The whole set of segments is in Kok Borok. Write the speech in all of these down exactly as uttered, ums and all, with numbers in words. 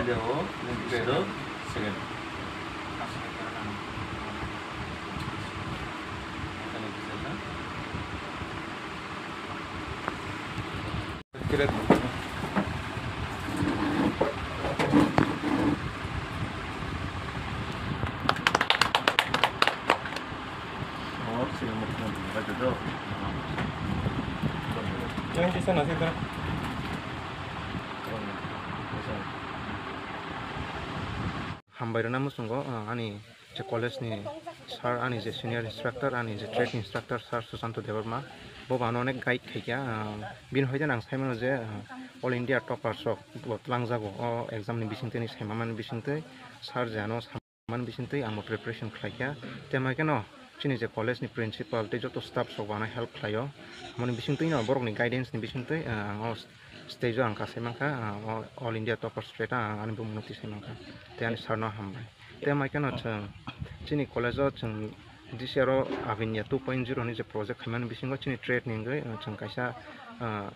Jabo, second. Hambai rwna muchungo, ah, ani je college ni sir, ani je senior instructor, ani je trade instructor sir Susanto Debbarma, bo bo ano onek guide khaikha, ah, bini hoite ang saimano je, ah, all India toppers rok bo twlangjago o exam ni bisingtwi, ni saimamani bisingtwi sir je ano man bisingtwi ang bo preparation khlaikha. Tei mai kheno chini je college ni principal tei joto staff rok bo ano help khlaio. Moni bisingtwi no borok ni guidance ni bisingtwi, ah, ang o stage o ang kasai mankha, ah, o All India toppers plate ang ani bumung no tisai mankha. Tei ani sir no hambai. Tei mai kheno chwng chini college o chwng this year o Avinya two point zero ni je project khaimani bisingo chini trade ni wngwi, ah, chwng kaisa, ah,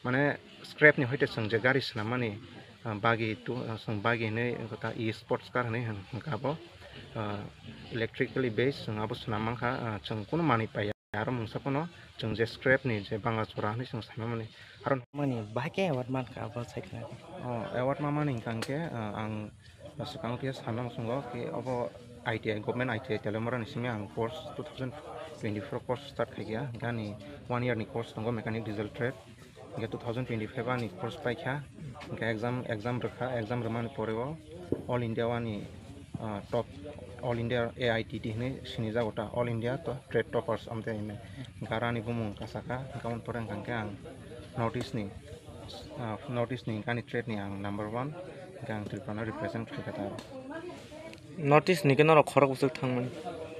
mane scrap ni hoite chwng je gari swnammani, ah, bagi tu, ah, chwng bagi hinwi wngkha ta e sports car hinwi hwn-, hwnkha abo, ah, electrically based chwng abo swnam mankha, ah, chwng kunu manwi paiya aro mungsa phano chwng je scrap ni je banga chora hinwi chwng saimani aro mani bahai khe award mankha abo sai khna. Oh, award mamani hwnkha hwnkhe, ah, ang swkang khe sana muchungo khe obo I T I, government I T I Teliamura ni simi ang course two thousand twenty-four course start khaikha, hwnkhe ani one year ni course tongo mechanic diesel trade. Hingke two thousand twenty-five ani course paikha, hingke exam, exam rwkha, exam rwmani poreo All India o ani, ah, top, All India A I T T hinwi sinijago ta, All India to trade toppers amte hinwi. Hingke aro ani bumung kasaka, hingke aboni pore hingke ang North East ni, ah, North East ni hingke ani trade ni ang number one, hingke ang Tripura no represent khaikha ta. North East ni khe norok khorok bwswk thangmani?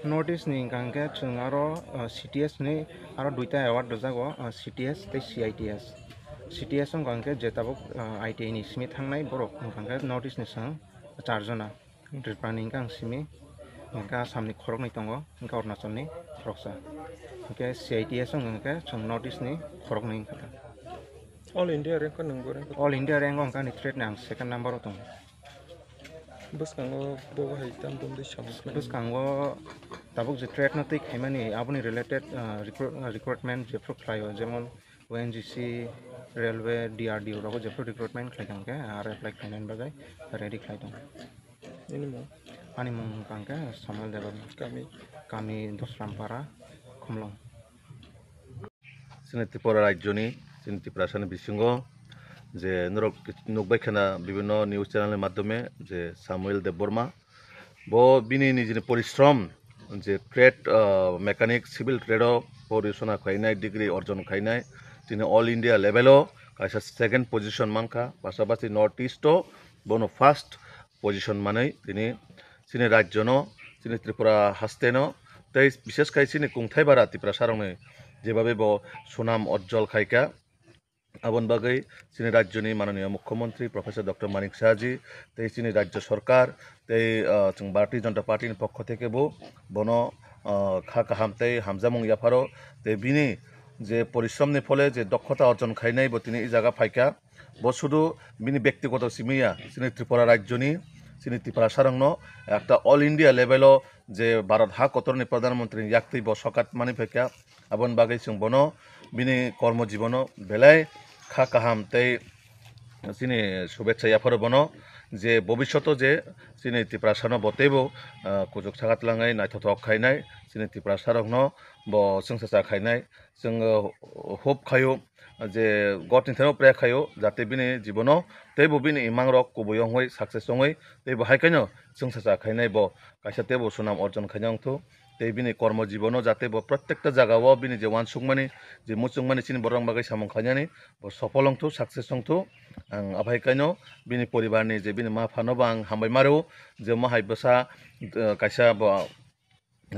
North East ni hwnka hwnkhe chwng aro, uh, C T S hinwi aro duita award rwjago, uh, C T S tei C I T S. C T S wngkha hwnkhe je tabuk, uh, I T I ni simi thangnai borok wngkha hwnkhe North East ni chwng char jona. Tripura ni hwnkhe ang simi, hwnkhe Assam ni khoroknwi tongo, hwnkhe Arunachal ni khoroksa. Hwnkhe C I T S wngkha hwnkhe chwng North East ni khoroknwi wngkha ta. All India rank o nwng bo rank o? All India rank o hwnkhe ani trade ni ang second number o tongo. Bwskango bo hai tam bumdi samung khlainai. Bwskango tabuk je trade no twi khaimani aboni related, ah, recruit-, ah, recruitment jephru khlaio, jemon O N G C, railway, D R D O rogo jephru recruitment khlai tong khe, aro apply khlainani bagwi ready khlai tong. Nini mung? Ani mung hwnkha hwnkhe Samuel Debbarma. Kami? Kami Dosrampara, Khumlwng. Chini Tripura rajyoni, chini Tiprasani bisingo je norok nukbai khana bibinno news channel ni madhyome je Samuel Debbarma, bo bini nijini porishrom je trade, ah, mechanic, civil trade o porisona khainai, degree orjon khainai, tini All India level o kaisa second position mankha, pasapasi North East o bono first position manwi tini chini rajyono, chini Tripura hasteno, tei bishesh khai chini kungthai bara Tiprasarokni jebabe bo sunam ojjol khaikha. Aboni bagwi chini rajyoni mananiya mukhyamantri Professor Doctor Manik Sahaji tei chini rajyo sorkar tei, ah, chwng Bharatiya Janata Party ni pokho theke bo bono, ah, kha kaham tei hamjakmung yapharo tei bini je porishromni phole je dokhota orjon khainai bo tini i jaga phaikha. Bo sudu bini bektigoto simi ya, chini Tripura rajyoni, chini Tiprasarokno ekta all India level o je Bharat ha kotorni Pradhan Mantri ni yaktwi bo sokat mani phaikha. Aboni bagwi chwng bono bini kormo jibono belai kha kaham tei chini shubhecha yapharo bono je bobishoto je chini Tiprasano bo teibo, ah, kuchuk saka twlangwi naithothok khainai, chini Tiprasarokno bo chwngsacha khainai. Chwng, uh, hope khaio je God ni thani prayer khaio jate bini jibono teibo bini imangrok kubui wngwi success wngwi teibo hai khaino chwngsacha khainai bo kaisa teibo sunam orjon khaina wngthu tei bini kormo jibono jate bo protekta jagao bini je uansukmani je muchungmani chini borok bagwi samung khainani bo sopol wngthu success wngthu ang aphai khaino bini poribarni je bini ma phano bo ang hambai ma rwo je omo hai bwsa, uh, kaisa bo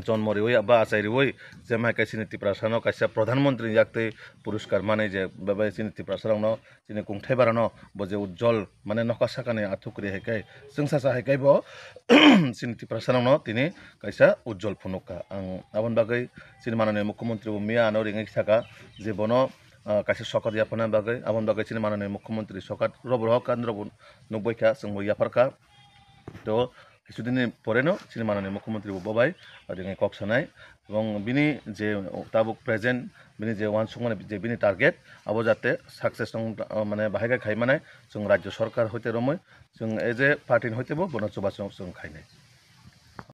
jonmo riwi ba achai riwi je mai kaisa chini Tiprasano kaisa Pradhan Mantri ni yaktwi puruskar manwi je bebak chini Tiprasarokno chini kungthai barano bo je ujjol mane nokha sakani athuk kwrwi hai khe chwngsacha hai khe bo chini Tiprasarokno tini kaisa ujjol phunukha. Ang aboni bagwi chini mananiya mukhyamantri bo miya ano ringwi saka je bono ah, kaisa sokat yaphana bagwi, aboni bagwi chini manani mukhyamantri sokat robo rohor kha, norokbo nukbaikha, chwngbo yapharkha. To kisu dinni poreno chini manani mukhyamantri bo bobai ringwi kok sanai, ebong bini je tabuk present bini je uansukmani je bini target abo jate success wng, ah, mane bahai khe khai manai, chwng rajyo sorkar hoite romwi chwng as a party ni hoite bo bono chubachu chwng khainai.